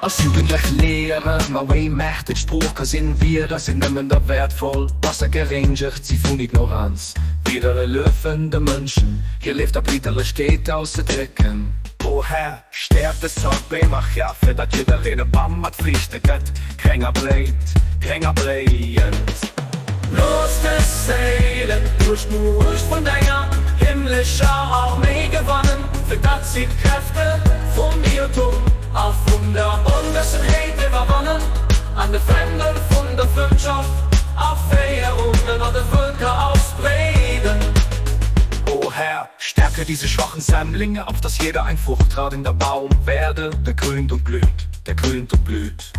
Als Jugendlech léiere mer wéi mächteg d'Sprooch ka sinn. Wierder sinn nëmmen da wäertvoll, wa se gerengegt si vun Ignoranz. Wierder erlöfen de Mënschen hir Léift a Bridderlechkeet auszedrécken. O Här, stäerk des zart Beemercher, fir datt jiddereen e Bam mat Friichte gëtt, gréng a bléit, gréng a bléiend. Looss des Séilen duerch d'Muecht vun denger himmlescher Arméi gewannen, fir datt si d'Kräfte vum Iertum a vun der Onwëssenheet iwwerwannen an de Fändel vun der Frëndschaft a Veréierung ënner de Vëlker ausbreeden. O Här, stärke diese schwachen Sämlinge, auf dass jeder ein fruchttragender Baum werde, der grünt und blüht, der grünt und blüht.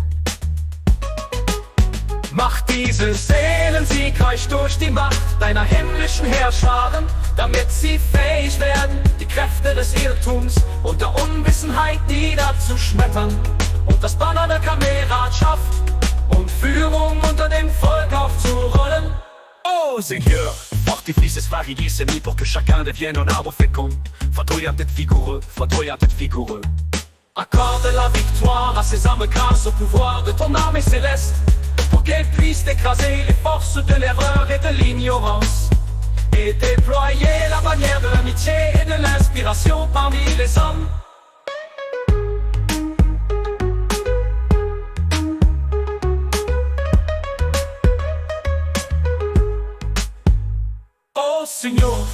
Mach diese Seelen siegreich durch die Macht deiner himmlischen Heerscharen, damit sie fähig werden, die Kräfte des Irrtums und der Unwissenheit niederzuschmettern und das Banner der Kameradschaft und Führung unter dem Volk aufzurollen. O Seigneur, fortifie ces fragili semis pour que chacun devienne un arbre fécond, verdoyant et vigoureux, verdoyant et vigoureux. Accorde la victoire à ces âmes grâce au pouvoir de ton armée céleste, pour qu'elles puissent écraser les forces de l'erreur et de l'ignorance, et déployer la bannière de l'amitié et de l'inspiration parmi les hommes. O Senhor,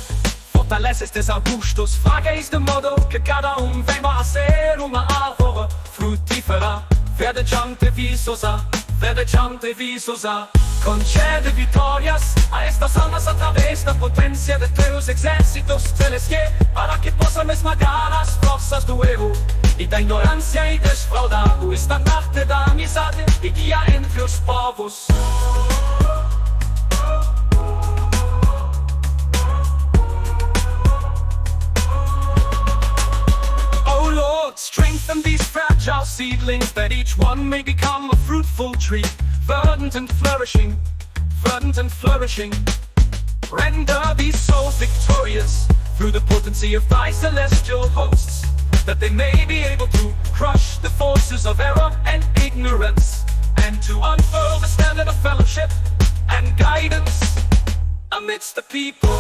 fortalece estes arbustos frágeis de modo que cada um venha a ser uma árvore frutífera, verdejante e viçosa, verdejante e viçosa. Concede vitórias a estas almas através da potência de teus exércitos celestiais, para que possam esmagar as forças do erro e da ignorância e desfraldar o estandarte da amizade e guia entre os povos. O Lord, strengthen these fragile seedlings that each one may become a fruitful tree, verdant and flourishing, verdant and flourishing. Render these souls victorious through the potency of thy celestial hosts, that they may be able to crush the forces of error and ignorance, and to unfurl the standard of fellowship and guidance amidst the people.